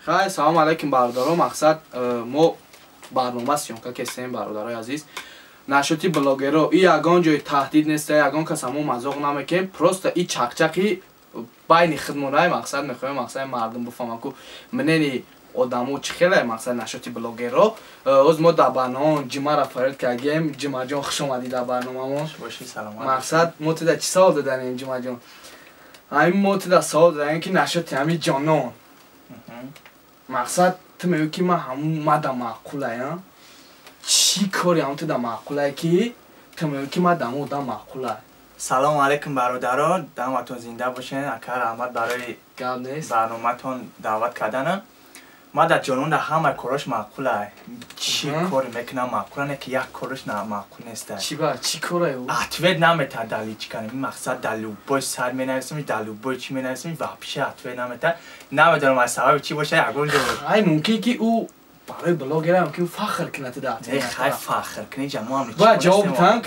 Хай, салом алейкум бародаро. Мақсад мо барнома съёмка кестем, бародарои азиз. Нашоти блогеро и ягон ҷои таҳдид неста, ягон кас мо мазоқ намекем, просто и чақчақи байни хидмонай мақсад мехоҳем мақсади мардум бифаҳманд ку мнени одамо чӣ хеле мақсад нашоти блогеро. Оз мо дар барномаон Ҷимара фарёд кардем. Ҷимаҷон, хуш омадӣ дар барномамон. Мақсад мо туда чӣ савол доданем, Ҷимаҷон? Ҳамин мо туда савол доданем ки нашоти ҳамин ҷонон мақсад ту мегӯӣ ки ман ҳамун мада маъқулая, чӣ кори ҳамун туда маъқулае ки ту мегӯӣ ки ман дамо одам маъқулай? Салом алейкум бародаро, даматон зинда бошен. Ака, раҳмат барои гап нест барноматон даъват карданам. Ман дар ҷонон дар ҳама корош маъқулай. Чӣ коре мекунам маъқула, не ки як кораш маъқул неста. Чӣ ба чӣ корае? Ответ наметад дар личка. Мақсад дар любой сайт менависам, дар любой чӣ менависам, вообще ответ наметад. Намедонам аз сабаби чӣ боша, ягон ҷо. Ай, мумкин ки ӯ барои блогера мумкин фахр кунад да. Не, хай, фахр кунӣ ҷамоам. Бояд ҷавоб битам.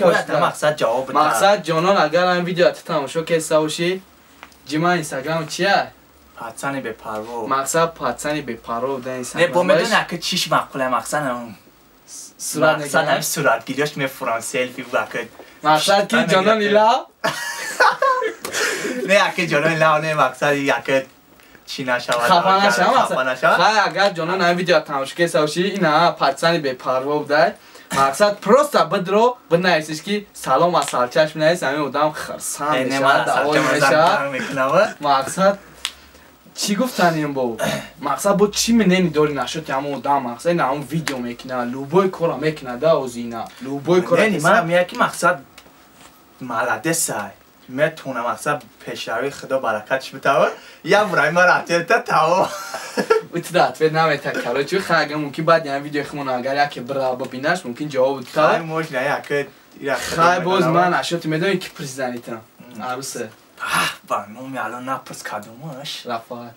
Мақсад ҷавоб битам. Мақсад ҷонон, агар ҳамин видео ту тамошо кеста бошӣ, Ҷима инстаграм чия? Пацани бепарво. Мақсад пацани бепарво дар инстаграм. Не, бо медони ака чиш маъқулай мақсад? Сурат. Мақсад ҳамин суратгириёш мефурам, селфи ака. Мақсад ки ҷонон ила. Не, ака, ҷонон ила не, мақсад ака чӣ нашавад. Хафа нашавад. Хай, агар ҷонон ҳамин видео тамошо кеста бошӣ, ина пацани бепарво будай. Мақсад просто бидро бинависиш ки салом аз сарчашм навис, ҳамин одам хирсанд мешавад, давои мешавад. Мақсад чӣ гуфтанем бо мақсад бо чӣ мнени дори нашоти ҳамон одам? Мақсад ина ҳамон видео мекуна, любой кора мекуна да, ози ина любой кора. Ман меяд ки мақсад маладесай, метавона мақсад пешравии худо баракатш битава, як бураи мара ответа таво. Туда ответ намета, короче. Хай, агар мумкин баъди ҳамин видеои худмон агар яке бира бибинаш, мумкин ҷавоб бита. Хай, можно яке. Хай, боз ман нашоти медонӣ ки президентитам арусе. Ба номи алло, напурс кадомаш. Рафоат.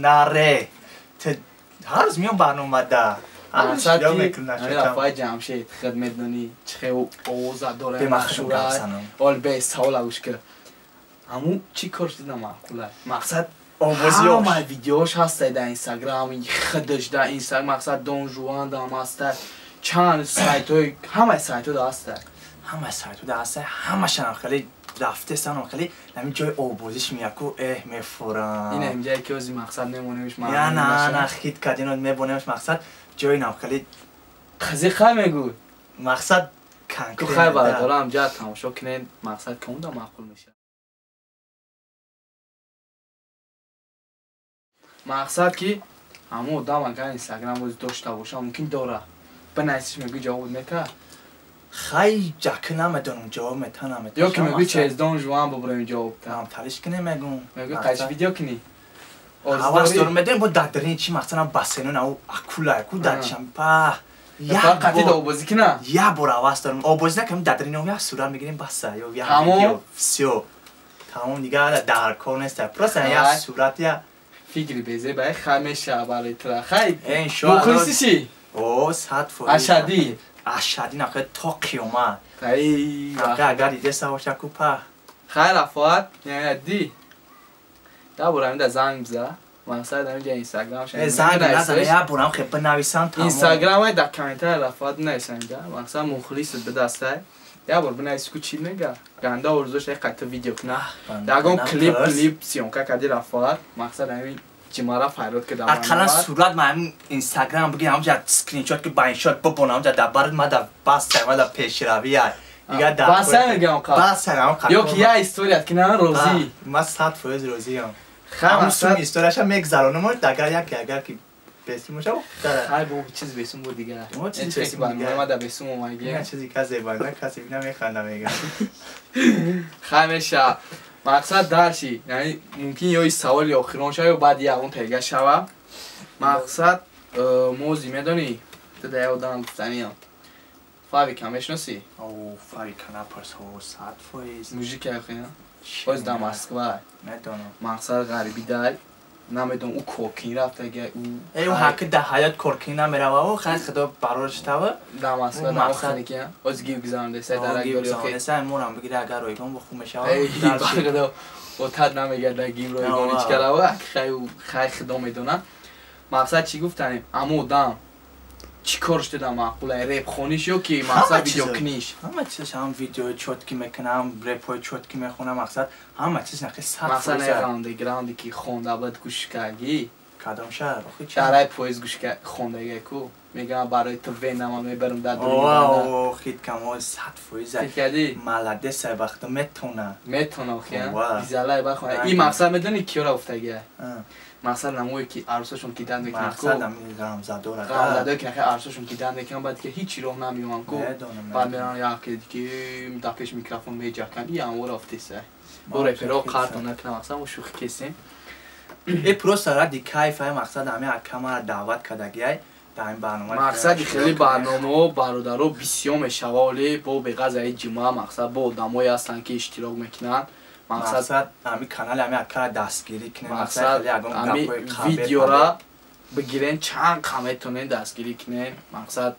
Наре, ҳар рӯз меом барномада. Рафоат Ҷамшед, худ медонӣ чӣ хел овоза дора, машҳура. Ол бе савола гӯш кар, ҳамун чӣ кор шуда маъқула? Мақсад ҳама видеош ҳастай дар инстаграм, худаш дар инстаграм, мақсад Дон Жуан дам ҳастай, чанд сайтҳои, ҳамаи сайтҳо да ҳастай. Ҳамаи сайтҳо да ҳастай, ҳамашанам хеле рафтесанам, хеле ҳамин ҷои обозиш меяку, эҳ, мефурам. Ина инҷае ки ози мақсад мемонемш. Я на на, хит кардино мебонемш, мақсад ҷои нам хеле. Қизи хай мегӯй. Мақсад. Ту хай, бародарам, ҷа тамошо кунед, мақсад кунда маъқул мешавад. Мақсад ки ҳамон одам агар инстаграм бози дошта боша, мумкин дора, бинависиш, мегӯй ҷавоб мета? Хай, ҷаки намедонам, ҷавоб мета, намета. Ё ки мегӯй через Дон Жуан бубурем, ҷавоб та? Талиш кине мегӯм. Мегӯй қайш видео кунӣ? Ҳавас дорум, медонем, бо дадрини чи мақсадам басенон ау акула ку дадшам па. Қати обозӣ кина. Як бор ҳавас дорум обозӣ накунем, дадрини як сурат мегирем, баса, ё як видео, всё, тамом, дигар дар кор неста, просто як сурат я. Фикри безе бай, хай, меша барои тра, хай. Иншоалло. Мухлиси чӣ? О, 100%. Ашадӣ. Ашадӣ нахе то қиёмат. Ай. Агар дида боша ку па. Хай, Рафоат, яъне ди да бурам да занг биза, мақсад ҳаминҷа инстаграм. Занг назан, як бурам хе бинависам, тамом. Инстаграм ай дар комментария Рафоат бинависам инҷа, мақсад мухлисат бидастай, як бор бинависи ку чӣ мега, ганда орзуш як қайта видео куна, ягон клип клип съёмка кади Рафоат, мақсад ҳамин Ҷимара файрод ки. Ақаллан сурат ма ҳамин инстаграм бигирам, ҳамҷа скриншот ки байншот бибонам, ҳамҷа дар бард ма да баста, ма да пешравӣ ай. Баста мегам қа. Баста ам қа. Ё ки я историят ки на розӣ. Ма 100% розиам. Ҳамун сум историяша мегзаронам, агар яке агар ки бесум боша. Хай, бо чиз бесум буд дигар. Чиз бесум ма да бесум омадги. Чизи касе банда касе бина механда мега. Хай, меша. Мақсад дарши, яъне мумкин ё саволи охирон шава, ё баъди ягон тега шава. Мақсад мози медонӣ, ту да як одам гуфтаниям. Фавика мешиносӣ? О, Фавика напарс, о, 100%. Мужик яхе, боз дар Москва. Медонам. Мақсад ғариби дай, намедонам ӯ коркунӣ рафтага ӯ. Э, ӯ ҳаки дар ҳаёт коркунӣ намерава, ӯ хай худо барораш тава. Дар Москва дар охири оз гив гузарондеса дар агёри охи. Морам бигира, агар ройгон бо хуб мешава. Худо отат намегардад, гив ройгон ҳеч карава, хай хай худо медонад. Мақсад чӣ гуфтанем? Амо одам чӣ кор шуда маъқула? Реп хониш ё ки мақсад видеокуниш? Ҳама чиз, ҳам видео чёткий мекунам, репҳои чёткий мехонам, мақсад ҳама чиз нақи 100%. Мақсад не андеграунди ки хонда бад гӯш кардӣ. Кадом шаҳр? Охи чӣ? Дарай поезд гӯш хондага ку. Мегам барои ту венама мебарам дар дунё. О, хит камо 100%. Кардӣ? Молодец, вақт метона. Метона охи, бизалай бахона. И мақсад медонӣ киёра уфтага? Мақсад намое ки арӯсашон ки дан мекунанд ку. Мақсад ами ғамзадора. Ғамзадое ки нахе арӯсашон ки дан мекунанд, баъд ки ҳеҷ роҳ намеёванд ку. Баъд меран яке ки дар пеш микрофон меҷаканд. И амвора уфтеса. Бо реперо қартон накунам, мақсад мо шӯхӣ кесем. Э просто ради кайф ай мақсад ами акамара даъват кардагиай дар ин барнома. Мақсади хеле барномаҳо бародаро бисёр мешава, оле бо беғазаи ҷумъа мақсад бо одамое ҳастанд ки иштирок мекунанд. Мақсад ами канали ами акара дастгирӣ кунем, мақсад ами видеора бигирен, чанд қа метонен дастгирӣ кунен, мақсад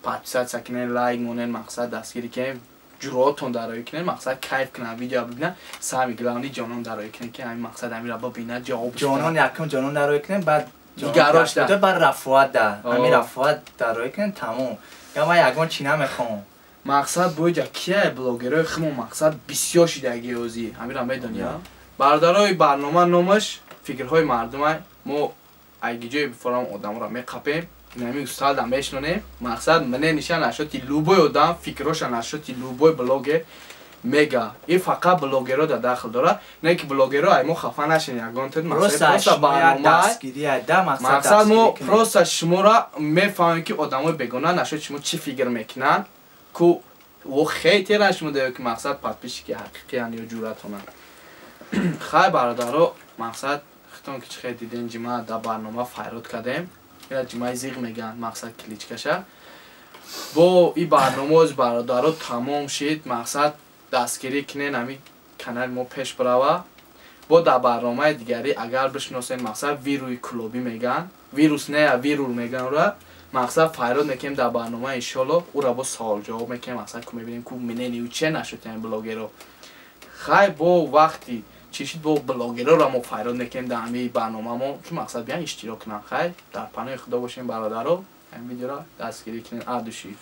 подписаться кунен, лайк монен, мақсад дастгирӣ кунен, ҷуръотон дароӣ кунен, мақсад кайф кунан, видео бибинан, сами главный ҷонон дароӣ кунен ки ҳамин мақсад ҳаминро бибинад, ҷавоб ҷонон якум ҷонон дароӣ кунен, баъд дигарош да баъд рафоат да ҳамин рафоат дароӣ кунен, тамом. Я ман ягон чӣ намехоҳам. Мақсад боиҷа кия блогерои химо мақсад бисёр шидаги озӣ ҳаминро медонӣ, бародарои барнома номаш фикрҳои мардумай. Мо айгиҷои бифорам одаморо меқапем, инами устада мешнонем. Мақсад мне ниша нашоти любой одам фикроша нашоти любой блогер мега. И фақат блогеро да дахл дора, не ки блогеро ай мо хафа нашен ягон тед просто барнома. Мақсад мо просто шуморо мефаҳмем ки одамои бегона нашоти шумо чӣ фикр мекунанд ку во хейтера шумо даё ки мақсад подписчики ҳақиқиян ё ҷуръатонанд. Хай бародаро, мақсад хитон ки чӣ хел диден ҷима дар барнома файрод кардем. Ира ҷимаи зиғ мегӯянд, мақсад кличкаша. Бо и барномаоз бародаро тамом шид. Мақсад дастгирӣ кунен, ҳами канали мо пеш бирава. Бо дар барномаи дигарӣ агар бишносен, мақсад вируи клубӣ мегӯянд, вирус не, вирул мегӯянд ура. Мақсад файрод мекунем дар барнома иншолло, ура бо савол ҷавоб мекунем, мақсад ку мебинем ку мнение ӯ че нашуд ҳамин блогеро. Хай бо вақти чӣ шид бо блогероро мо файрод мекунем дар ҳамин барномамо, ки мақсад биён иштирок кунанд. Хай дар паноҳи худо бошем бародаро, ҳамин видеоро дастгирӣ кунем адуши.